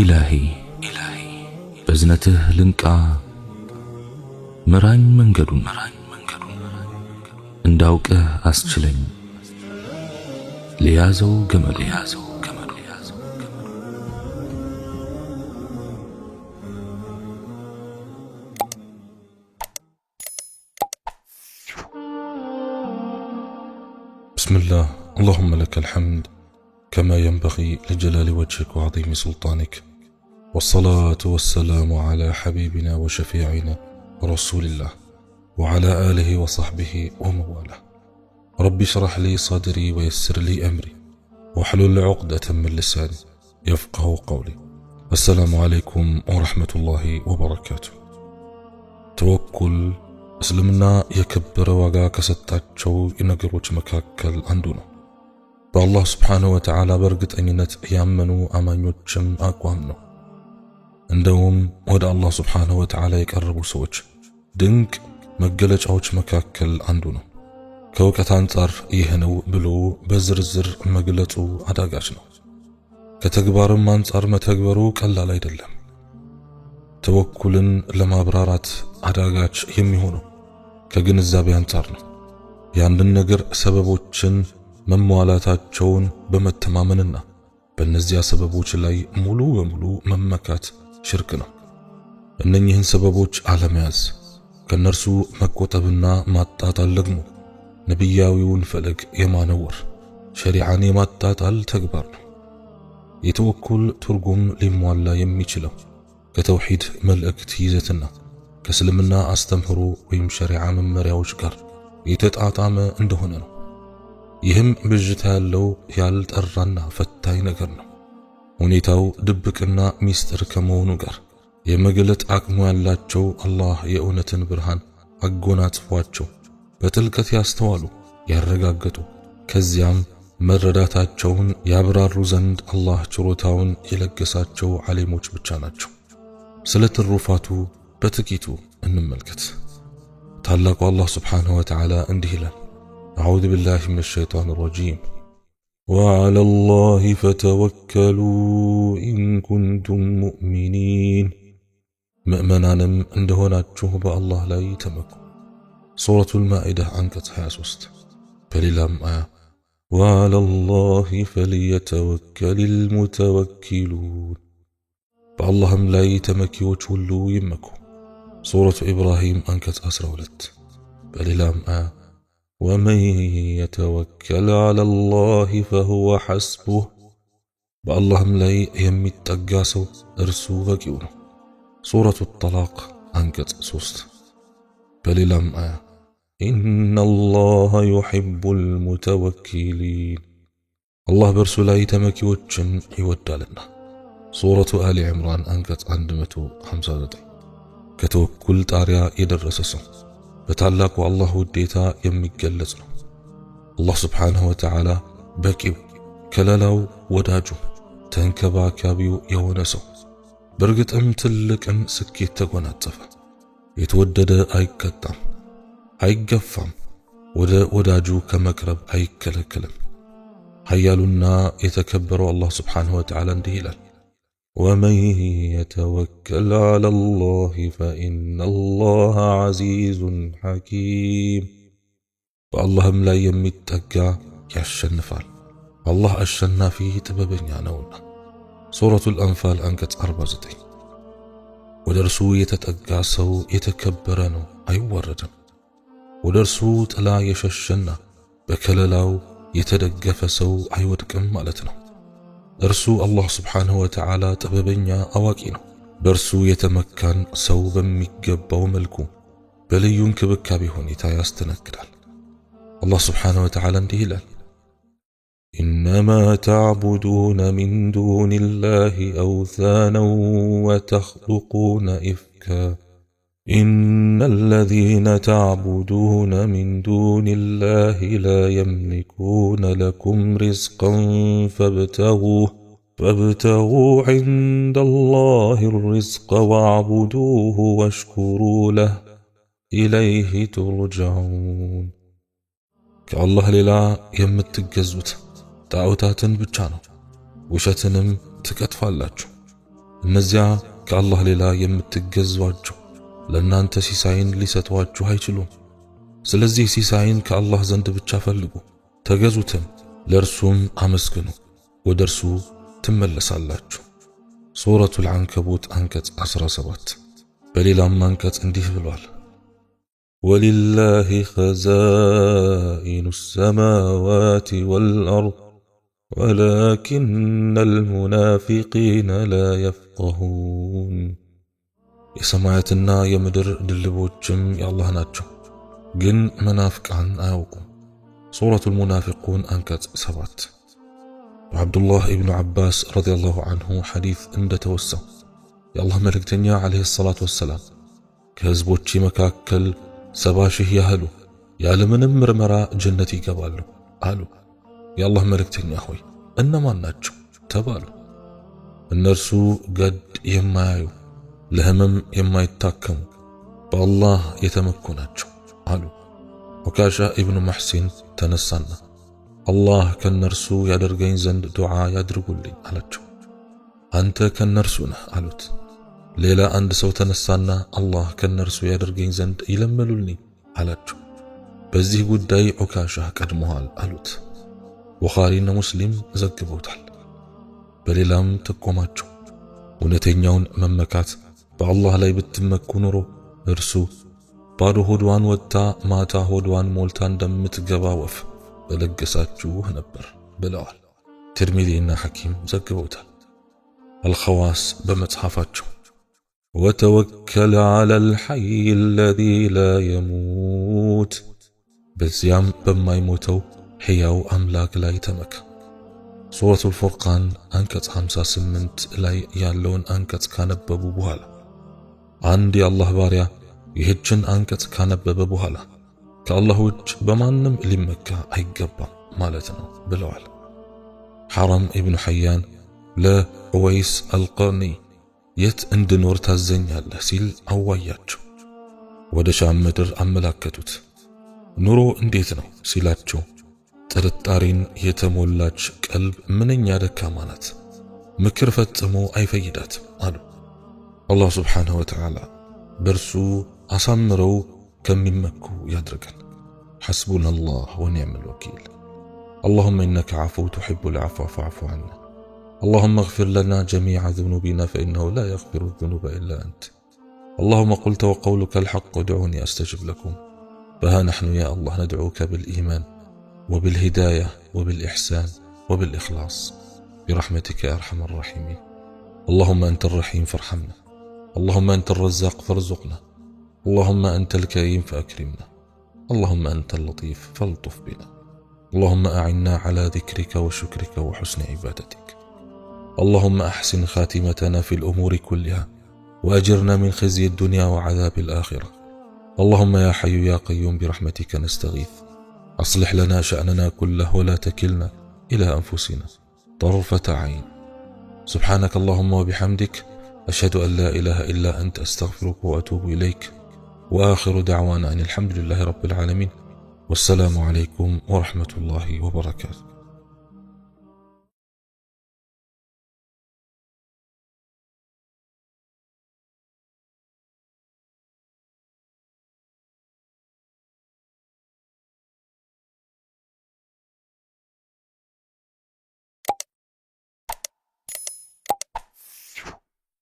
ኢላሂ በዝነትህ ልንቃ፣ ምራኝ መንገዱን እንዳውቅህ አስችለኝ፣ ልያዘው ገመዱ። بسم الله، اللهم لك الحمد كما ينبغي لجلال وجهك وعظيم سلطانك، والصلاة والسلام على حبيبنا وشفيعنا رسول الله وعلى آله وصحبه ومواله. رب اشرح لي صدري ويسر لي أمري واحلل عقدة من لساني يفقه قولي. السلام عليكم ورحمة الله وبركاته። ተወኩል እስልምና የከበረ ዋጋ ከሰጣቸው ነገሮች መካከል አንዱ ነው። በአላህ ስብሓንሁ ወተዓላ በእርግጠኝነት ያመኑ አማኞችም አቋም ነው። እንደውም ወደ አላህ ስብሓንሁ ወተዓላ የቀረቡ ሰዎች ድንቅ መገለጫዎች መካከል አንዱ ነው። ከእውቀት አንጻር ይህ ነው ብሎ በዝርዝር መግለጹ አዳጋች ነው። ከተግባርም አንጻር መተግበሩ ቀላል አይደለም። ተወኩልን ለማብራራት አዳጋች የሚሆነው ከግንዛቤ አንጻር ነው። የአንድን ነገር ሰበቦችን መሟላታቸውን በመተማመንና በእነዚያ ሰበቦች ላይ ሙሉ በሙሉ መመካት ሽርክ ነው። እነኚህን ሰበቦች አለመያዝ፣ ከእነርሱ መቆጠብና ማጣጣል ደግሞ ነቢያዊውን ፈለግ የማነወር፣ ሸሪዓን የማጣጣል ተግባር ነው። የተወኩል ትርጉም ሊሟላ የሚችለው ከተውሂድ መልእክት ይዘትና ከእስልምና አስተምህሮ ወይም ሸሪዓ መመሪያዎች ጋር የተጣጣመ እንደሆነ ነው። ይህም ብዥታ ያለው ያልጠራና ፈታኝ ነገር ነው። ሁኔታው ድብቅና ሚስጥር ከመሆኑ ጋር የመግለጥ አቅሙ ያላቸው፣ አላህ የእውነትን ብርሃን አጎናጽፏቸው በጥልቀት ያስተዋሉ፣ ያረጋገጡ፣ ከዚያም መረዳታቸውን ያብራሩ ዘንድ አላህ ችሮታውን የለገሳቸው ዓሊሞች ብቻ ናቸው። ስለ ትሩፋቱ በጥቂቱ እንመልከት። ታላቁ አላህ ስብሓንሁ ወተዓላ እንዲህ ይላል፣ አዑዙ ቢላሂ ሚነ ሸይጣን ረጂም፣ وعلى الله فتوكلوا إن كنتم مؤمنين፣ ምእመናንም እንደሆናችሁ በአላህ ላይ ተመኩ። ሱረቱል ማኢዳ አንቀጽ 23። በሌላም አያ وعلى الله فليتوكل المتوكلون፣ በአላህም ላይ ተመኪዎች ሁሉ ይመኩ። ሱረቱ ኢብራሂም አንቀጽ 12። በሌላም አያ ومن يتوكل على الله فهو حسبه፣ በአላህም ላይ የሚጠጋ ሰው እርሱ በቂው ነው። ሱረቱ ጠላቅ አንቀጽ 3። በሌላም አያ إن الله يحب المتوكلين፣ አላህ በእርሱ ላይ ተመኪዎችን ይወዳልና። ሱረቱ አሊ ዕምራን አንቀጽ 159። ከተወኩል ጣሪያ የደረሰ ሰው በታላቁ አላህ ውዴታ የሚገለጽ ነው። አላህ ስብሓንሁ ወተዓላ በቂው፣ ከለላው፣ ወዳጁ፣ ተንከባካቢው የሆነ ሰው በእርግጥም ትልቅን ስኬት ተጎናጸፈ። የተወደደ አይቀጣም፣ አይገፋም፣ ወደ ወዳጁ ከመቅረብ አይከለከልም። ኃያሉና የተከበረው አላህ ስብሓንሁ ወተዓላ እንዲህ ይላል፣ ومن يتوكل على الله فإن الله عزيز حكيم፣ በአላህም ላይ የሚጠጋ ያሸንፋል፣ አላህ አሸናፊ ጥበበኛ ነውና። ሱረቱል አንፋል አንቀጽ 49። ወደ እርሱ የተጠጋ ሰው የተከበረ ነው፣ አይዋረድም። ወደ እርሱ ጥላ የሸሸና በከለላው የተደገፈ ሰው አይወድቅም ማለት ነው። እርሱ አላህ ስብሓንሁ ወተዓላ ጥበበኛ አዋቂ ነው። በእርሱ የተመካን ሰው በሚገባው መልኩ በልዩ እንክብካቤ ሁኔታ ያስተናግዳል። አላህ ስብሓንሁ ወተዓላ እንዲህ ይላል፣ إنما تعبدون من دون الله أوثانا وتخلقون إفكا، إن الذين تعبدون من دون الله لا يملكون لكم رزقا فابتغوا عند الله الرزق واعبدوه واشكروا له إليه ترجعون። ከአላህ ሌላ የምትገዙት ጣዖታትን ብቻ ነው፣ ውሸትንም ትቀጥፋላችሁ። እነዚያ ከአላህ ሌላ የምትገዟቸው ለእናንተ ሲሳይን ሊሰጧችሁ አይችሉም። ስለዚህ ሲሳይን ከአላህ ዘንድ ብቻ ፈልጉ፣ ተገዙትም፣ ለእርሱም አመስግኑ፣ ወደ እርሱ ትመለሳላችሁ። ሱረቱል ዐንከቡት አንቀጽ 17። በሌላም አንቀጽ እንዲህ ብሏል፣ ولله خزائن السماوات والأرض ولكن المنافقين لا يفقهون። የሰማያትና የምድር ድልቦችም የአላህ ናቸው፣ ግን መናፍቃን አያውቁም። ሱረቱል ሙናፊቁን አንቀጽ 7። በዓብዱላህ ኢብኑ ዓባስ رضي الله عنه ሐዲት እንደተወሳው የአላህ መልእክተኛ عليه الصلاة والسلام ከህዝቦቼ መካከል 70,000 ያህሉ ያለምንም ምርመራ ጀነት ይገባሉ አሉ። የአላህ መልእክተኛ ሆይ እነማን ናቸው ተባሉ። እነርሱ ገድ የማያዩ ለህመም የማይታከሙ በአላህ የተመኩ ናቸው አሉ። ዑካሻ ኢብኑ መሕሲን ተነሳና አላህ ከነርሱ ያደርገኝ ዘንድ ዱዓ ያድርጉልኝ አላቸው። አንተ ከነርሱ ነህ አሉት። ሌላ አንድ ሰው ተነሳና አላህ ከነርሱ ያደርገኝ ዘንድ ይለምሉልኝ አላቸው። በዚህ ጉዳይ ዑካሻ ቀድሞሃል አሉት። ቡኻሪና ሙስሊም ዘግበውታል። በሌላም ጠቆማቸው። እውነተኛውን መመካት በአላህ ላይ ብትመኩ ኑሮ እርሱ ባዶ ሆድዋን ወጥታ ማታ ሆድዋን ሞልታ እንደምትገባ ወፍ በለገሳችሁ ነበር ብለዋል። ትርሚዚና ሐኪም ዘግበውታል። አልኸዋስ በመጽሐፋቸው ወተወከል ዐለል ሐይ አለዚ ላ የሙት፣ በዚያም በማይሞተው ሕያው አምላክ ላይ ተመካ። ሱረቱል ፉርቃን አንቀጽ 58 ላይ ያለውን አንቀጽ ካነበቡ በኋላ አንድ የአላህ ባሪያ ይህችን አንቀጽ ካነበበ በኋላ ከአላህ ውጭ በማንም ሊመካ አይገባም ማለት ነው ብለዋል። ሐረም ኢብኑ ሐያን ለኡወይስ አልቀርኒ የት እንድኖር ታዘኛለህ ሲል አዋያቸው። ወደ ሻም ምድር አመላከቱት። ኑሮ እንዴት ነው ሲላቸው ጥርጣሬን የተሞላች ቀልብ ምንኛ ደካማ ናት፣ ምክር ፈጽሞ አይፈይዳትም አሉ። አላህ ስብሓንሁ ወተዓላ በእርሱ አሳምረው ከሚመኩ ያድርገን። حسبنا الله ونعم الوكيل። اللهم إنك عفو تحب العفو فاعف عنا። اللهم اغفر لنا جميع ذنوبنا فإنه لا يغفر الذنوب إلا أنت። اللهم قلت وقولك الحق ادعوني أستجب لكم። فها نحن يا الله ندعوك بالإيمان وبالهداية وبالإحسان وبالإخلاص برحمتك يا أرحم الراحمين። اللهم أنت الرحيم فارحمنا፣ اللهم أنت الرزاق فارزقنا፣ اللهم أنت الكريم فأكرمنا፣ اللهم أنت اللطيف فالطف بنا፣ اللهم أعنا على ذكرك وشكرك وحسن عبادتك። اللهم أحسن خاتمتنا في الأمور كلها وأجرنا من خزي الدنيا وعذاب الآخرة። اللهم يا حي يا قيوم برحمتك نستغيث، أصلح لنا شأننا كله ولا تكلنا إلى أنفسنا طرفة عين። سبحانك اللهم وبحمدك أشهد أن لا إله إلا أنت أستغفرك وأتوب إليك። وآخر دعوانا أن الحمد لله رب العالمين، والسلام عليكم ورحمة الله وبركاته።